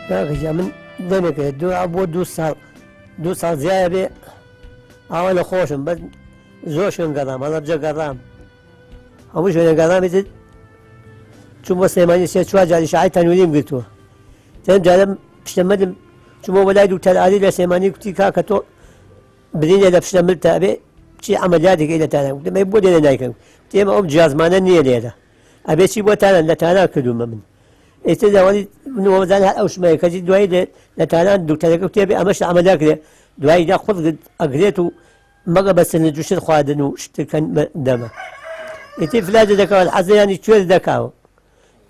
کاکە گیان من دەمێکە دوو بۆ 2 ساڵ، 2 ساڵ زیایە بێ ئاوا لە خۆشم. بەس زۆر شوێن گەڕام، هەڵەبجە گەڕام، هەموو شوێنە گەڕام. ئیتر چووم بۆ سلێمانی، سێ چوار جاری شعای تەنووریم گرتووە. چەند جارم پشتە ملم، چوومەوە بۆ لای دوکتەر ئاری لە سلێمانی، کوتی کاکە تۆ برینە لە پشتە ملتە، ئەبێ چی عەمەلیاتێک لە تاران. گوتم ئەی بۆ لێرە نایکەن؟ گوتی ئێمە ئەو جیازمانە نییە لێرە، ئەبێ چی بۆ تاران. لە تاران کردوومە من. ئیتر لەوەی من وەزان هەر ئەو شمەیە کەسی دوایی لە تاران دکتەرەکە کوتێ بێ ئەمەش عەمەلیات کرێ. دوایی دا خود ئەگرێت و مەگە بە سنج و شت خواردن و شتەکەن دەمە. ئیتر فلاجە دەکەوە، حەزیانی کوێر دەکاوە.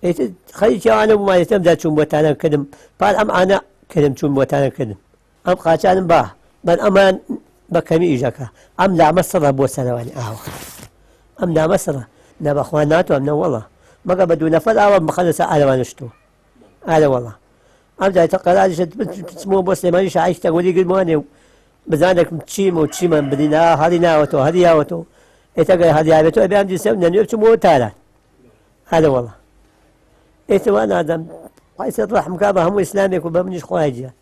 ئیتر خەریکی ئەوانە بووم. ئێتەم دا چوون بۆ تاران کردم، پار ئەم ئانە کردم، چوون بۆ تاران کردم. ئەم قاچانم با بەر ئەمان بە کەمی ئیشەکە. ئەم لامە سڕە بۆ سەرەوانی ئاوە، ئەم لامە سڕە. نەبەخوا ناتوانم، نەوەڵا مەگە بە دوو نەفەر ئاوە بخەنە سەر ئارەوانە شتووە. ئارە وەڵا ئەم جای تە قەراریشە بچمەوە بۆ سلێمانی، شاعی شتێک وەری گرموانێ و بزانێکم چیم و چیمان برینا هەڵی ناوەتەوە، هەری یاوەتەوە. ئێتەگەر هەڵیاوێتەوە ئەبێ ئەم دیسە نەنوێ بچمەوە تاران. ئارە وەڵا ئێتە وا نادەم قایسە ڕەحم کا بە هەموو ئیسلامێک و بە منیش. خوای گیان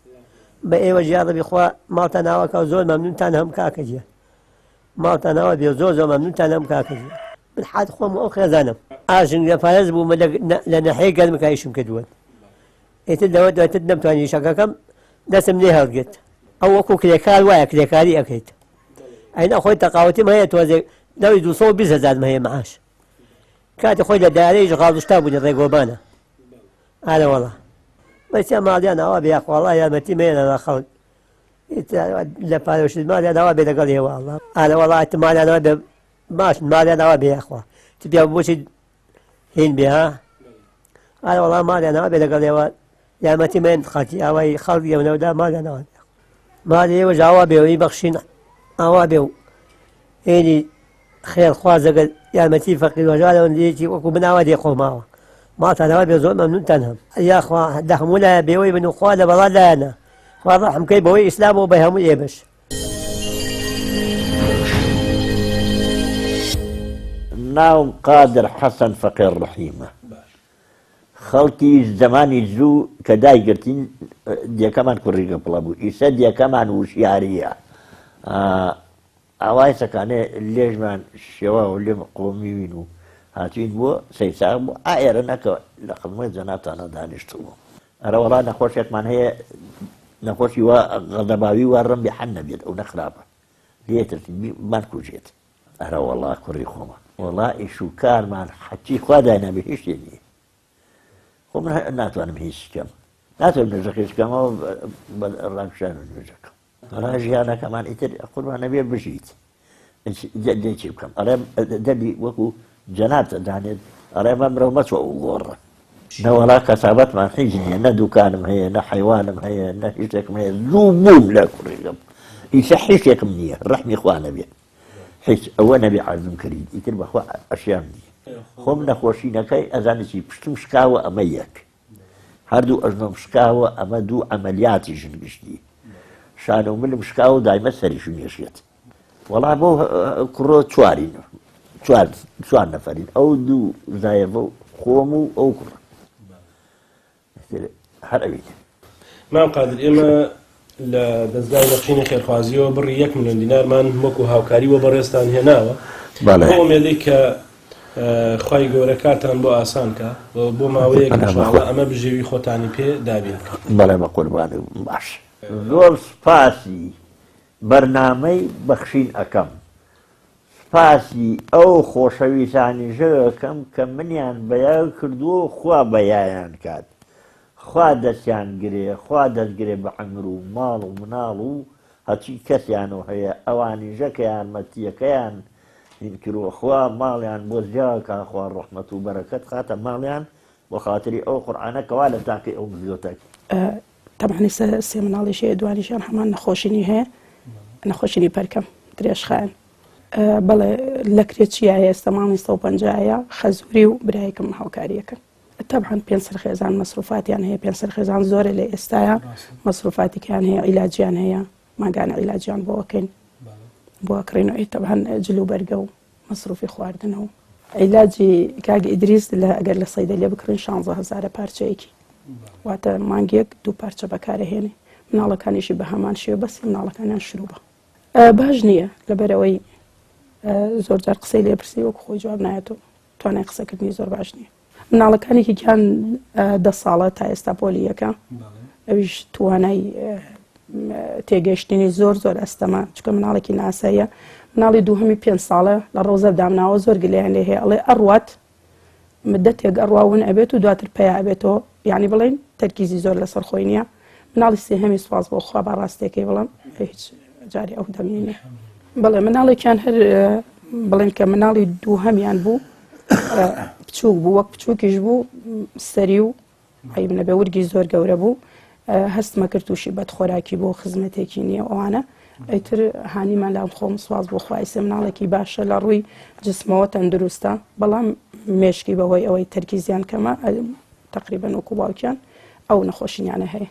بە ئێوە ژیاڕەبی خوا ماڵتان ئاواکە و زۆر مەمنونتان هەم کاکە گیان، ماڵتان ئاوا بێ، زۆر زۆر مەمنونتان هەم کاکە گیان. من حات خۆم و ئەو خێزانم ئاژنگە پارێز بووم، لە نەحیەی گەرمکا ئیشم کردووە. ئیتر لەوە دواتر نەمتوانی ئیشەکەکەم دەستم لێ هەڵگرت. ئەو وەکو کرێکار وایە، کرێکاری ئەکەیت. ئەینا خۆی تەقاوەتیم هەیە، تۆزێک دەوری 220 هەزارم هەیە معاش. کاتی خۆی لە دارەیش غاڵشتا بوونی ڕێگۆبانە. ئارە وەڵا بەچە ماڵیان ئاوا بێ، یاخواڵا یارمەتی مێنە لە خەڵک لە پارەشت ماڵیان ئاوا بێ لەگەڵ ئێوە ئەڵڵا. ئارە وەڵا ماڵیان ئاوا بێ، باش ماڵیان ئاوا بێ، یاخوا چ پیا بۆچی هین بێ ها. ئارە وەڵا ماڵیان ئاوا بێ لەگەڵ ئێوە، یارمەتی مێن خەڵکی ئاوای خەڵک ئێوەدا ماڵیان ئاوا بێ. ماڵی ئێوەش ئاوا بێ و بەخشین ئاوا بێ و هێنی خێرخواز ئەگەر یارمەتی فەقیر وەژارەوە یەکی وەکو من ئاوا دێ خۆماوە. ماڵتان ئاوا بێ، زۆر مەمنونتان هەم. یاخوا لە هەموو لایە بێوەی بن و خوا لە بەڵا لایەنە. خوا ڕەحم کەی بەوەی ئیسلام و بە هەموو ئێمەش. ناوم قادر حەسەن فەقێر ڕەحیمە، خەڵکی زەمانی زوو کە دایگرتین دێکەمان کوڕی گەپڵە بوو، ئیسە دێکەمان وشیارییە. ئاوای سەکانێ لێژمان شێواوە، لێم قۆمیوین و هاتوین بۆ سەیساغ بۆ ئائێرە نەکە لە خزمەت جەنابتانە دانیشتبووم. ئەرەوەڵا نەخۆشێکمان هەیە، نەخۆشی وا غەزەباوی وا ڕەمبی حەن نەبێت ئەو نەخراپە لێ ترسین بمانکوژێت. ئەرەوەڵا کوڕی خۆمە، وەڵا ئیش و کارمان حەچی خوا داینابێ هیچ شتێ نییە. خۆ من ناتوانم هیچ بکەم، ناتوانم نوێژەکەش بکەمەوە بە ڕاکشان و نوێژەکەم. وەڵا ژیانەکەمان ئیتر قوربان ئەبێ بژیت، دەبێ چی بکەم؟ ئەڵێ دەبی وەکو جەنابتە دانێت، ئەڵێ مەمرە و مەچۆ ئەو گۆڕە. نەوەڵا کەسابەتمان هیچ نییە، نە دوکانم هەیە، نە حەیوانم هەیە، نە هیچ شتێکم هەیە. زوو بووم لە کوڕیگەم، ئیسە هیچ شتێکم نییە، ڕەحمی خوا نەبێ هیچ ئەوە نەبێ عەرزم کردیت، ئیتر بەخوا ئەشیام نییە. خۆم نەخۆشینەکەی ئەزانی چی، پشتم شکاوە ئەمە یەک، هەردوو ئەژنۆم شکاوە ئەمە دوو، عەمەلیاتی ژن گشتی، شان و ملم شکاوە و دایمە سەریشم یەشێت. وەڵا بۆ کوڕۆ چوارین، چوار چوار نەفەرین، ئەو دوو زایەڤە و خۆم و ئەو کوڕە، هەر ئەوین. مام قادر، ئێمە لە دەزگای بەخشینی خێرخوازیەوە بڕی 1 ملیۆن دینارمان وەکو هاوکاری بۆ بەڕێزتان هێناوە بۆ ئومێدەی کە خوای گەورە کارتان بۆ ئاسان کا و بۆ ماوەیەک ان شاء اللە ئەمە بژێوی خۆتانی پێ دابین بکا. بەڵێ بە قوربانی باش. زۆر سوپاسی بەرنامەی بەخشین ئەکەم، سوپاسی ئەو خۆشەویسانیشە ئەکەم کە منیان بەیاو کردووە و خوا بەیایان کات، خوا دەستیان گرێ، خوا دەست گرێ بە عەمر و ماڵ و مناڵ و هەرچی کەسیانەوە هەیە، ئەوانیشە کە یارمەتییەکەیان هین کرووە خوا ماڵیان بۆ زیا کا، خوا ڕەحمەت و بەرەکەت خاتە ماڵیان بۆ خاتری ئەو قورعانە کەوا لە تاقی ئەو مزگەوتە. تەبعەن ئیستا سێ مناڵیش هەیە، دوانیشیان هەمان نەخۆشینی هەیە، نەخۆشینی پەرکەم درێژخایەن. بەڵێ لە کرێ چیایە، ئێستا ماڵی 150 خەزوری و برایەکم هاوکاریەکەن. تەبعەن پێنج سەر خێزان مەسروفاتیان هەیە، پێنج سەر خێزان زۆرە لە ئێستایا مەسروفاتیکیان هەیە، عیلاجیان هەیە، ماگانە عیلاجیان بۆ ئەکەین، بۆ ئەکڕین و تەبعەن جل و بەرگە و مەسروفی خواردنە و عیلاجی کاک ئیدریس لە ئەگەر لە سەیدەلیە بکڕین 16 هەزارە پارچەیەکی. واتە مانگێک دوو پارچە بەکارەهێنێ مناڵەکانیشی بە هەمان شێوە بەسی مناڵەکانیان شروبە باش نییە لەبەرەوەی زۆر جار قسەی لێ پرسی وەکو خۆی جواب نایەتەوە توانای قسەکردنی زۆر باش نییە مناڵەکانێکی گیان دە ساڵە تا ئێستا پۆلی یەکە ئەویش توانای تێگەشتنی زۆر زۆر ئەستەمە چکە مناڵێکی ناساییە مناڵی دووهەمی پێ ساڵە لە ڕۆزە دامناوە زۆر گلیان لێ هەیە ئەڵێ ئەڕوات مدەتێک ئەڕوا ون ئەبێت و دواتر پیا ئەبێتەوە یعنی بڵێن تەرکیزی زۆر لەسەر خۆی نییە مناڵی سێهەمی سوپاس بۆ خوا با ڕاستیەکەی بڵم هیچ جاری ئەو دەمی نیە بەڵێ مناڵێکیان هەر بڵێن کە مناڵی دووهەمیان بوو بچووک بوو وەک بچووکیش بوو سەری و عیب نەبێ ورگی زۆر گەورە بوو هەستمە کرد تووشی بەدخۆراکی بۆ خزمەتێکی نییە ئەوانە ئیتر هانیمان لام خۆم سواز بۆ خوای سێ مناڵێکی باشە لە ڕووی جسمەوە تەندروستە بەڵام مێشکی بەهۆی ئەوەی تەرکیزیان کەمە تقریبا وەکو باوکیان ئەو نەخۆشینیانە هەیە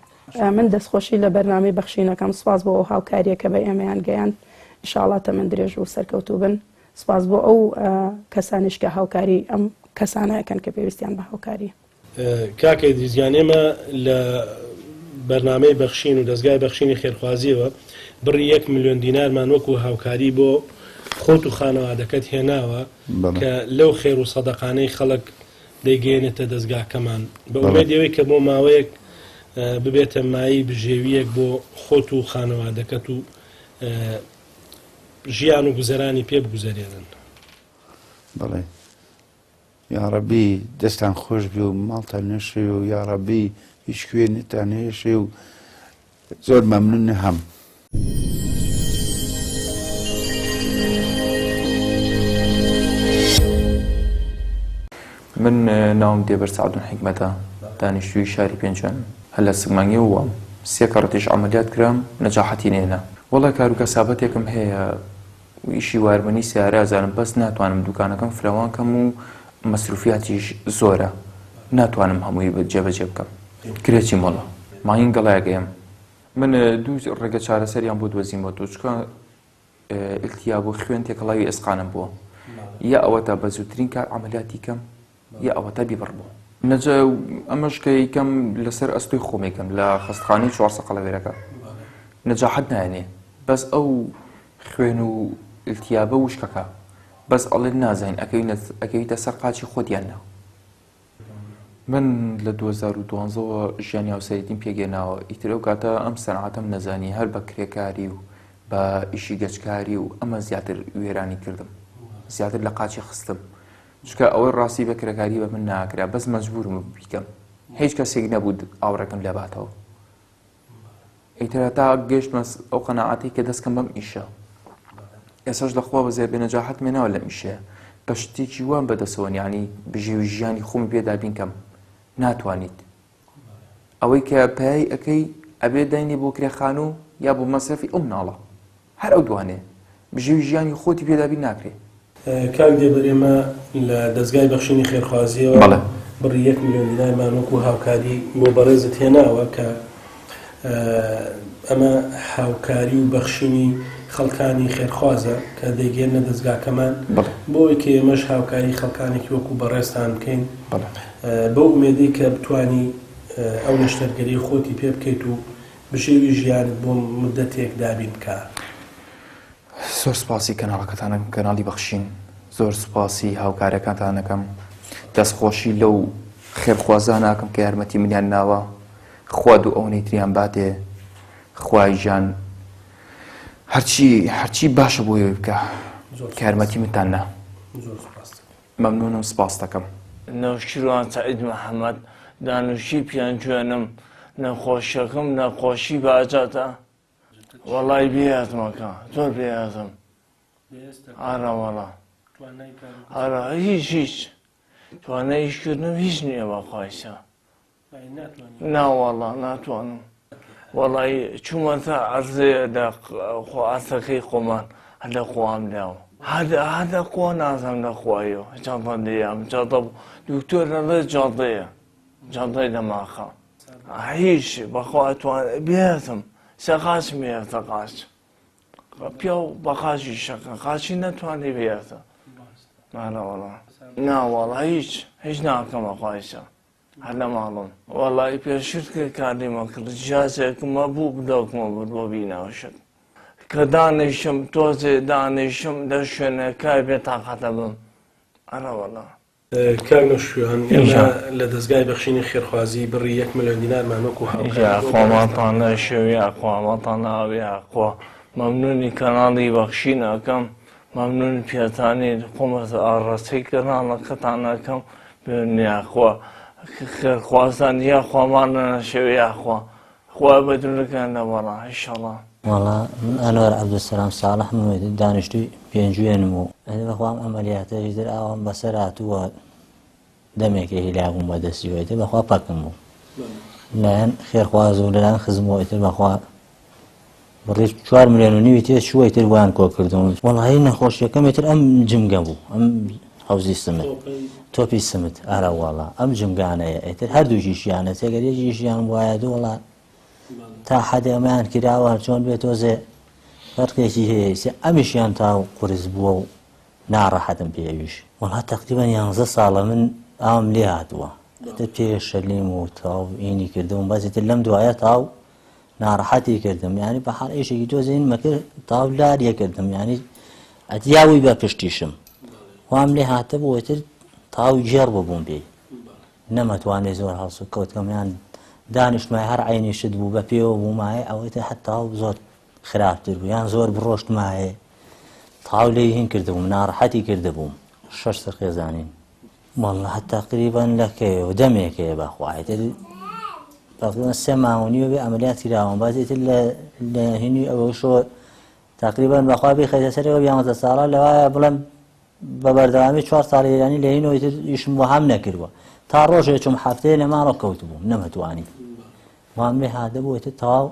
من دەستخۆشی لە بەرنامەی بەخشینەکەم سپاس بۆ ئەو هاوکاریە کە بە ئێمەیان گەیاند ئیشاڵا تەمەن درێژ و سەرکەوتوو بن سپاس بۆ ئەو کەسانیش کە هاوکاری ئەم کەسانە ئەکەن کە پێویستیان بە هاوکاریە. کاک ئیدریس گیان ئێمە لە بەرنامەی بەخشین و دەزگای بەخشینی خێرخوازیەوە بڕی یەک ملیۆن دینارمان وەکو هاوکاری بۆ خۆت و خانەوادەکەت هێناوە کە لەو خێر و سەدەقانەی خەڵک دەیگەیەنێتە دەزگاکەمان بە ئومێدی ئەوەی کە بۆ ماوەیەک ببێتە مایەی بژێوییەک بۆ خۆت و خانەوادەکەت و ژیان و گوزەرانی پێ بگوزەرێنن. بەڵێ یاڕەبی دەستان خۆش بێ و ماڵتان نەشێ و یاڕەبی هیچ کوێ نتان نەیەشێ و زۆر مەمنون هەم. من ناوم دێبەر سەعدون حیکمەتە دانیشتووی شاری پێنجوێنم هەر لە سکمانگیەوە وام سێ کەڕەتیش عەمەلیات کرام نەجاحەتی نێنا وەڵا کارو کەسابەتێکم هەیە ئیشی وارمەنی سەیارە ئەزانم بەس ناتوانم دوکانەکەم فرەوان کەم و مەسروفیاتیش زۆرە ناتوانم هەمووی جێبەجێ بکەم کرێچیم وەڵا مانگی گەڵایەک ئەیەم من دوو ڕێگە چارەسەریان بۆ دۆزیمەوە چونکە التیاب و خوێن تێکەڵاوی ئێسقانم بووە یا ئەوەتا بە زووترین کات عملیاتی کەم یا ئەوەتا بیبڕ بوو نەجا ئەمەش کە یکەم لەسەر ئەستۆی خۆمێکم لە خەستخانەی چوارسە قەڵەوێرەکە نەجاحەت نایەنێ بەس ئەو خوێن و التیابە وشکەکە بەس ئەڵێن نازانین ئەکەویتە سەر قاچی خۆت یان نا. من لە 2012 وە ژیانی هاوسەرێتیم پێکهێناوە ئیتر ئەو کاتە ئەم سەنعەتەم نەزانی هەر بە کرێکاری و بە ئیشی گەچکاری و ئەمە زیاتر وێرانی کردم زیاتر لە قاچی خستم چونکە ئەوەی ڕاستی بە کرێکاری بە من ناکرا بەس مەجبورم بیکەم هیچ کەسێک نەبوو ئاوڕێکم لێباتەوە ئیتر هەتا گەشتمە ئەو قەناعەتەی کە دەستکەم بەم ئیشە ئێساش لە خوا بەزیاد بێ نەجاحەت مێناوە لەم ئیشەیە بە شتێکی وام بەدەسەوەن یعنی بژێوی ژیانی خۆمی پێ دابین کەم ناتوانیت ئەوەی کە پای ئەەکەی ئەبێ داینی بۆ کرێخان و یا بۆ مەسرەفی ئەو مناڵە هەر ئەو دوانەیە بژێوی ژیانی خۆتی پێ دابین ناکرێ. کاک دێبەر ئێمە لە دەزگای بەخشینی خێرخوازیەوە بەڵێ. بڕی یەک ملیۆن دینارمان وەکو هاوکاری بۆ بەڕێزت هێناوە کە ئەمە هاوکاری و بەخشینی خەڵکانی خێرخوازە کە دەیگەیەننە دەزگاکەمان بەڵێ. بۆ ئەوەی کە ئێمەش هاوکاری خەڵکانێکی وەکو بەڕێزتان بکەین بەڵێ. بەو ئومێدەی کە بتوانی ئەو نەشتەرگەریەی خۆتی پێ بکەیت و بژێوی ژیانت بۆ مودەتێک دابین بکا. زۆر سوپاسی کەناڵەکەتان ئەکەم کەناڵی بەخشین زۆر سوپاسی هاوکارەکانتان ئەکەم دەستخۆشی لەو خێرخوازانە ئەکەم کە یارمەتی منیان ناوە خوا دوو ئەوەنەی تریان باتێ خوای گیان هەرچی هەرچی باشە بۆ ئێوەی بکە کە یارمەتی منتان نا مەمنونم سپاستەکەم. نەوشیروان سەعید محەمەد، دانوشی پێنجوێنم، نەخۆشیەکەم نەخۆشی باجەتە، وەڵای بێهێزمەکە زۆر بێهێزم ئارە وەڵا ئارە هیچ هیچ توانای ئیشکردنم هیچ نییە بەخوایسە ناوەڵا ناتوانم وەڵی چوومەتە عەرزێ لە خۆ عەرزەکەی خۆمان هەر لە خۆم داوە هەر هەر لە خۆ نازم لە خوایەوە جەڵدە لێیان جەڵدە بوو دکتۆر دەڵێ جەڵدەیە جەڵدەی دەماخە هیچ بەخوا توان بێتم سە قاچم بێتە قاچ پیاو بە قاچی شەکە قاچی نەتوانێ بێتە ناوەڵا ناوەڵا هیچ هیچ ناکەمە خوایسە. هەر لە ماڵم. وەڵایی پێشتر کە کاریمە کرد جیازێکم هەبوو بلۆکمە برد بۆ بیناوشک کە دانیشم تۆزێ دانیشم لە شوێنەکە بێ تاقەتە بم ئەرەوەڵا. کاک نەوشیروان ئێمە لە دەزگای بەخشینی خێرخوازی بڕی یەک ملیۆن دینارمان وەکو هاوکاری بۆ یاخوا بەڕێزتان ماڵتان نەشێو یاخوا ماڵتان ئاو یاخوا مەمنونی کەناڵی بەخشین ئەکەم مەمنونی پێتانی خۆمە ئاڕاستەی کەناڵەکەتان ئەکەم بێن یاخوا خێرخوازان یاخوا ماڵ نەشێو یاخوا خوا بە دورەکان لەوەڵا ئیشەڵا. وەڵا من ئەنوەر عەبدولسەلام ساڵحم و دانیشتووی پێنجوێنم و ئەرێ بەخوا ئەم عەمەلیاتە ئیتر ئاوام بەسەر هاتووە دەمێکە هیلاک بووم بە دەستیەوە ئیتر بەخوا پەکم بوو لایەن خێرخواز و لەلایەن خزمەوە ئیتر بەخوا بڕی 4 ملیۆن و نیوی تێ چووە ئیتر بۆیان کۆ کردم وەڵی نەخۆشیەکەم ئیتر ئەم جمگە بوو ئەم حەوزی سمت تۆپی سمت ئارا وەڵا ئەم جمگانەیە ئیتر هەردووکیشیانە تێگەر یەکیشیان وایە دووەڵا تا حەدێ ئەمەیان کراوە هەرچۆن بێ تۆزێ فەرقێکی هەیە ئیسێ ئەمیشیان تا قورس بووە و ناڕەحەتم پێ ئەویش وەڵا تەقریبەن یانزە ساڵە من ئاوم لێ هاتووە ئیتر پێ شەلیم و تاو ئینی کردم بەس ئیتر لەم دوایە تاو ناڕەحەتی کردم یعنی بە حاڵ ئیشێکی تۆزێ ئینمە کرد تاو لاریە کردم یعنی ئەتیاوی بە پشتیشم وام لێ هاتە بوو ئیتر تاو گێڕ ببووم پێی نەمەتوانی زۆر هەڵسوکەوت کەم یان دانیشتمایە هەر عەینی شت بوو بە پێوە بوومایە ئەوەی تر حەتا زۆر خراپتر بوو یان زۆر بڕۆشتمایە تاو لێی هین کردبووم ناڕەحەتی کردبووم. شەش سەر خێزانین واللە تەقریبەن لە کەیەوە دەمێکەیە بەخوا ئیتر تەقریبەن سێ مانگ و نیوە بێ عەمەلیات کراوم بەس ئیتر لە لە هینی ئەوە شۆ تەقریبەن بەخوا بیخەیتە سەرەوە یانزە ساڵە لەوایە بڵێم بە بەردەوامی چوار ساڵ ئێرانی لە هینەوە ئیتر ئیشم وەهام نەکردووە تا ڕۆژێ چوم هەفتەیە لە ماڵەوە کەوتبووم نەمەتوانی وام لێ هاتبوو ئیتر تەواو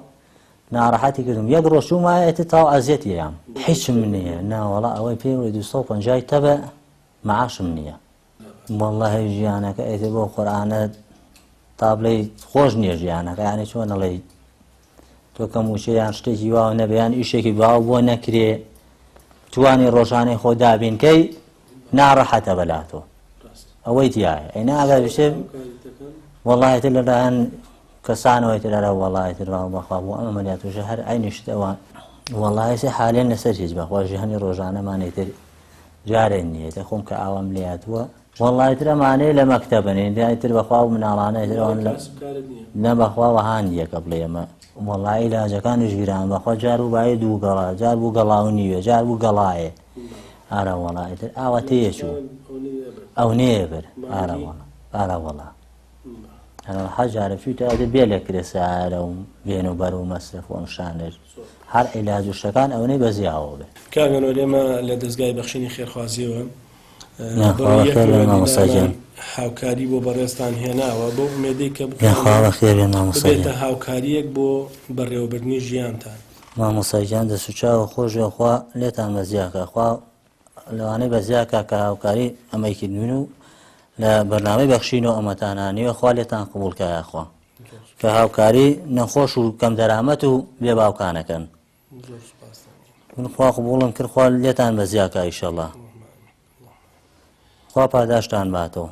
ناڕەحەتی کردم یەک ڕۆژ چوومایە ئیتر تەواو ئەزیەتی یام هیچم نییە ناوەڵا ئەوەی پێ وڵی 250 تەبە معاشم نییە واللهی ژیانەکە ئیتر بۆ قورئانە تا بڵێی خۆش نییە ژیانەکە یانی چۆن ئەڵێی تۆ کە مووچە یان شتێکی واو نەبێ یان ئیشێکی باو بۆ نەکرێ توانی ڕۆژانەی خۆ دابینکەی ناڕەحەتە بەلاتۆ ئەوەی تایە ئەی ناگەر بشێ وەڵی تر لەلایەن کەسانەوەی تر ئەرە وەڵی تر باو بەخوا بۆ ئەم عەمەلیاتوشە هەر عەینی شت ئەوان وەڵی سێ حالێن لەسەر هیچ بەخوا ژیانی ڕۆژانەمانی تر جارێ نییە تە خۆم کە ئاوام لێاتووە وەڵای تر ئەمانەی لە مەکتەبن ئیندای تر بەخوا و مناڵانە تر ئەوان لە نە بەخوا وەها نییە کە بڵێ ئەمە وەڵای عیلاجەکانیش گران بەخوا جار بوو بایی دوو گەڵا جار بوو گەڵا و نیوێ جار بوو گەڵایێ ئارە وەڵا ئیتر ئاوا تێچوو ئەو نەیە بر ئارە وەڵا ئارە وەڵا ئەرە حەج جارە چوویتە ئەدە بێ لە کرێ سەیارە و بێن و بەر و مەسرەف و ئەم شتانەش هەر عیلاج و شتەکان ئەونەی بەزیاوە بێ. کاک ئەنوەر ئێمە لە دەزگای بەخشینی خێرخوازیەوە بڕی یەک ملیۆن دینارمان هاوکاری بۆ بەڕێزتان هێناوە بەو ئومێدەی کە بتوانین ببێتە هاوکارییەک بۆ بەڕێوەبردنی ژیانتان. مامۆستا گیان دەست و چاوت خۆش بێ خوا لێتان بەزیا کا خوا لەوانەی بەزیا کا کە هاوکاری ئەمەی کردوین و لە بەرنامەی بەخشین و ئەمەتان هانیوە خوا لێتان قبوڵ کا یاخوا کە هاوکاری نەخۆش و کەم دەرامەت و بێ باوکانەکەن. من خوا قبوڵم کرد خوا لێتان بەزیا کا ئیشەڵا خوا پاداشتان باتەوە.